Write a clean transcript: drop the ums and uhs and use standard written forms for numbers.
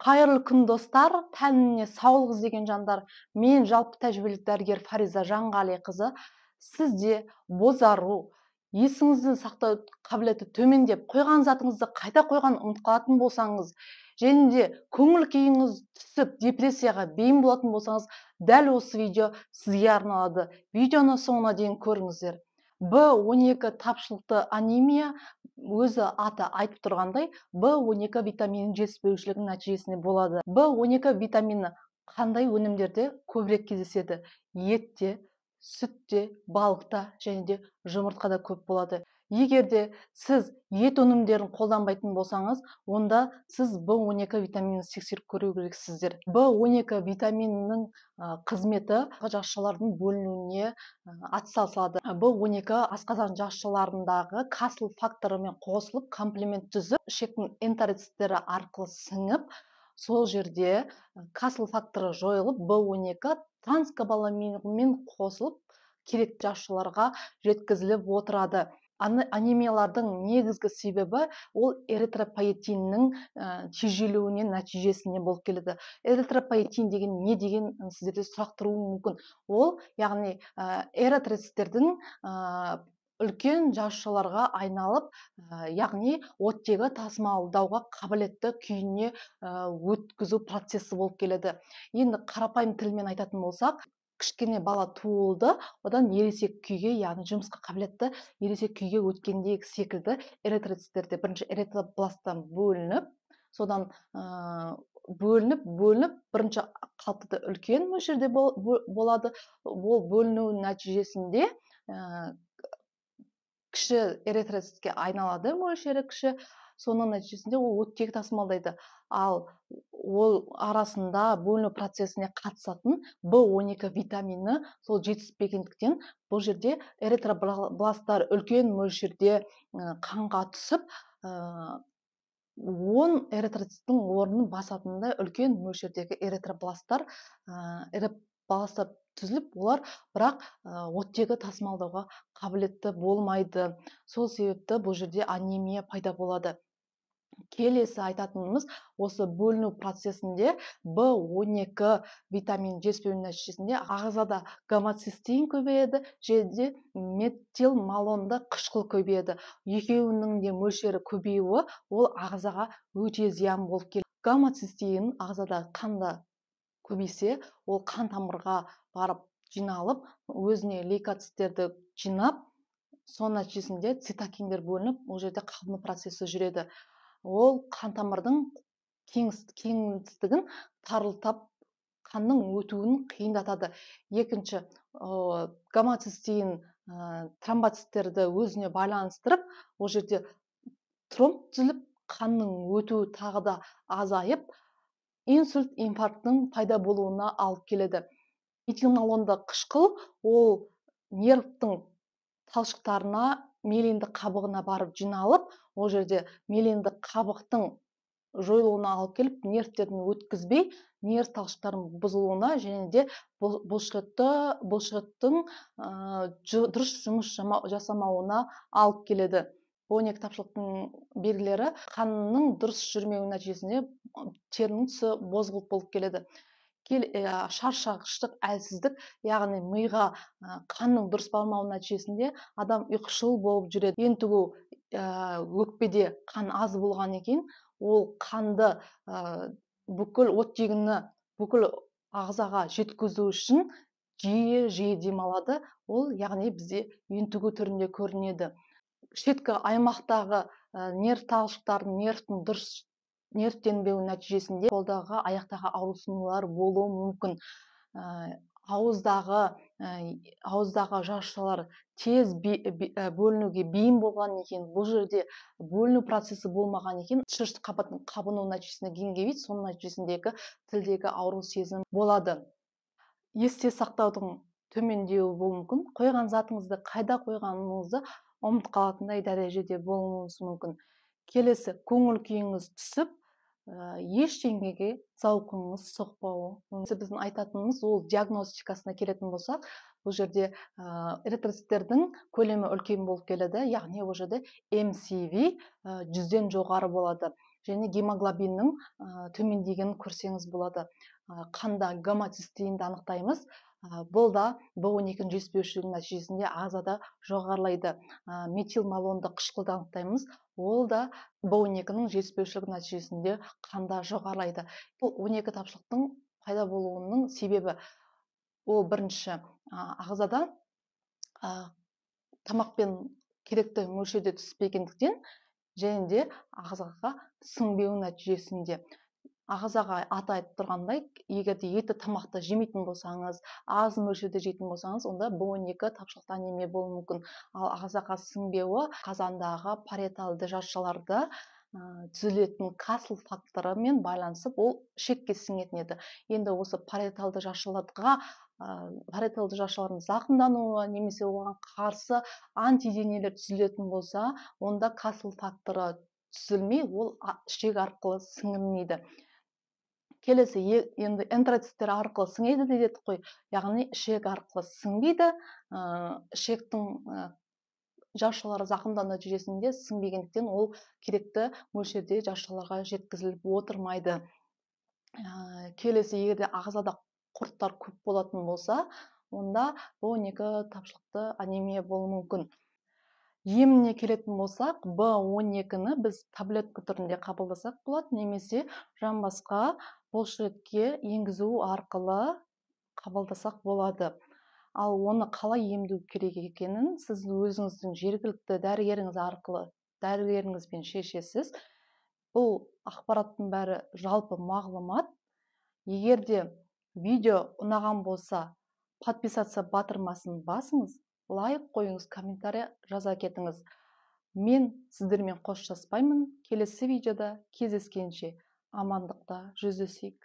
Қайырлы күн, достар! Тәніне саулық іздеген жандар, мен жалпы тәжірибелік дәрігер Фариза Жанғалиқызы. Сізде бозару, есіңізді сақтау қабілеті төмендеп, қойған затыңызды қайта қойған ұмытып қалатын болсаңыз, және де көңіл күйіңіз түсіп, депрессияға бейім болатын болсаңыз, дәл осы видео сізге арналады. Видеоны соңына дейін көріңіздер. Б12 тапшылықты анемия, өзі аты айтып тұрғандай, Б12 витаминінің жетіспеушілігінің нәтижесінде болады. Б12 витамині қандай өнімдерде көбірек кездеседі? Етте, сүтте, балықта және де жұмыртқада көп болады. Егер де сіз ет өнімдерін қолданбайтын болсаңыз, онда сіз Б12 витаминін тексеріп көру керексіздер. Б12 витаминінің қызметі жасушалардың бөлінуіне атсалысады. Б12 асқазан жасушаларындағы касл факторымен қосылып, комплемент түзіп, ішектің энтероциттері арқылы сіңіп, сол жерде касл факторы жойылып, Б12 транскобаламинмен қосылып, керекті жасушаларға жеткізіліп отырады. Анемиялардың негізгі себебі ол эритропоэтиннің тежелуіне нәтижесіне болып келеді. Эритропоэтин деген не деген сіздерде сұрақ тұруы мүмкін. Ол, яғни, эритроциттердің үлкен жасушаларға айналып, яғни оттегі тасымалдауға қабілетті күйіне өткізу процесі болып келеді. Енді қарапайым тілмен айтатын болсақ, кішкене бала туылды, одан ересек күйге, яғни жұмысқа қабілетті ересек күйге өткендегі секілді эритроциттерде бірінші эритробласттан бөлініп, содан бөлініп, бөлініп, бірінші қалыпты үлкен мөлшерде болады. Ол бөліну нәтижесінде кіші эритроцитке айналады, мөлшері кіші, соның нәтижесінде ол оттегі тасымалдайды. Ал ол арасында бөліну процесіне қатысатын Б12 витамині сол жетіспегендіктен бұл жерде эритробласттар үлкен мөлшерде қанға түсіп, 10 эритроциттің орнын басатындай үлкен мөлшердегі эритробласттар түзіліп, олар бірақ оттегі тасымалдауға қабілетті болмайды. Сол себепті бұл жерде анемия пайда болады. Келесі айтатынымыз, осы бөліну процесінде Б12 витамин жетіспеуінің нәтижесінде ағзада гомоцистеин көбейеді және де метилмалонды қышқыл көбейеді. Екеуінің де мөлшері көбеюі ол ағзаға өте зиян болып келеді. Гомоцистеин ағзада қанда көбейсе, ол қан тамырға барып жиналып, өзіне лейкоциттерді жинап, соның нәтижесінде цитокиндер бөлініп, ол жерде қабыну процесі жүреді. Ол қан тамырдың кеңістігін тарылтап, қанның өтуін қиындатады. Екінші, гомоцистеин тромбоциттерді өзіне байланыстырып, ол жерде тромб түзіліп, қанның өтуі тағы да азайып, инсульт, инфаркттың пайда болуына алып келеді. Метилмалонды қышқыл ол нервтің талшықтарына, миелинді қабығына барып жиналып, ол жерде миелинді қабықтың жойылуына алып келіп, нервтерін өткізбей, нерв талшықтарының бұзылуына және де бұлшықеттің дұрыс жұмыс жасамауына алып келеді. Б12 тапшылықтың белгілері қанның дұрыс жүрмеуінің нәтижесінде терінің түсі бозғылт болып келеді. Шаршағыштық, әлсіздік, яғни миға қанның дұрыс бармауының нәтижесінде адам ұйқышыл болып жүреді. Ентігу өкпеде қан аз болған екен, ол қанды бүкіл оттегіні бүкіл ағзаға жеткізу үшін жиі-жиі демалады. Ол, яғни бізде ентігу түрінде көрінеді. Шеткі аймақтағы нерв талшықтарының, нервтің дұрыс нервтенбеуі нәтижесінде қолдағы, аяқтағы ауырсынулар болуы мүмкін. Ауыздағы жасушалар тез бөлінуге бейім болған екен, бұл жерде бөліну процесі болмаған екен, шырышты қабаттың қабынуы нәтижесінде гингивит, соның нәтижесіндегі тілдегі ауру сезім болады. Есте сақтаудың төмендеуі болуы мүмкін. Қойған затыңызды қайда қойғаныңызды ұмытып қалатындай дәрежеде болуыңыз мүмкін. Келесі, көңіл күйіңіз түсіп, ештеңеге зауқыңыз соқпауы мүмкін. Біздің айтатынымыз ол диагностикасына келетін болсақ, бұл жерде эритроциттердің көлемі үлкен болып келеді, яғни ол жерде МСВ 100-ден жоғары болады. және гемоглобиннің төмендегенін көрсеңіз болады. Қанда гомоцистеинді анықтаймыз. Бұл да B12-нің жетіспеушілігінің нәтижесінде ағзада жоғарылайды. Метилмалонды қышқылды анықтаймыз. Ол да B12-нің жетіспеушілігі нәтижесінде қанда жоғарылайды. Бұл 12 тапшылықтың пайда болуының себебі ол бірінші ағзада тамақпен керекті мөлшерде түспегендіктен және де ағзаға сіңбеу нәтижесінде. Ағзаға аты айтып тұрғандай, егер де етті тамақты жемейтін болсаңыз, аз мөлшерде жейтін болсаңыз, онда B12 тапшылықты анемия болуы мүмкін. Ал ағзаға сіңбеуі қазандағы париеталды жасушаларда түзілетін касл факторымен байланысып, ол ішекке сіңетін еді. Енді осы париеталды жасушаларға париеталды жасушалардың зақымдануы немесе оған қарсы антиденелер түзілетін болса, онда касл факторы түзілмей, ол ішек арқылы сіңілмейді. Келесі енді энтероциттер арқылы сіңеді дедік қой, яғни ішек арқылы сіңбейді, ішектің жасушалары зақымдану нәтижесінде сіңбегендіктен ол керекті мөлшерде жасушаларға жеткізіліп отырмайды. Келесі егер де ағзада құрттар көп болатын болса, онда B12 тапшылықты анемия болуы мүмкін. Еміне келетін болсақ, B12-ні біз таблетка түрінде қабылдасақ болады, немесе жамбасқа бұлшықетке енгізу арқылы қабылдасақ болады. Ал оны қалай емдеу керек екенін сіз өзіңіздің жергілікті дәрігеріңіз арқылы дәрігеріңізбен шешесіз. Бұл ақпараттың бәрі жалпы мағлұмат. Егер де видео ұнаған болса, подписаться батырмасын басыңыз, лайк қойыңыз, комментарий жаза кетіңіз. Мен сіздермен қоштаспаймын. Келесі видеода кездескенше амандықта жүздесейік.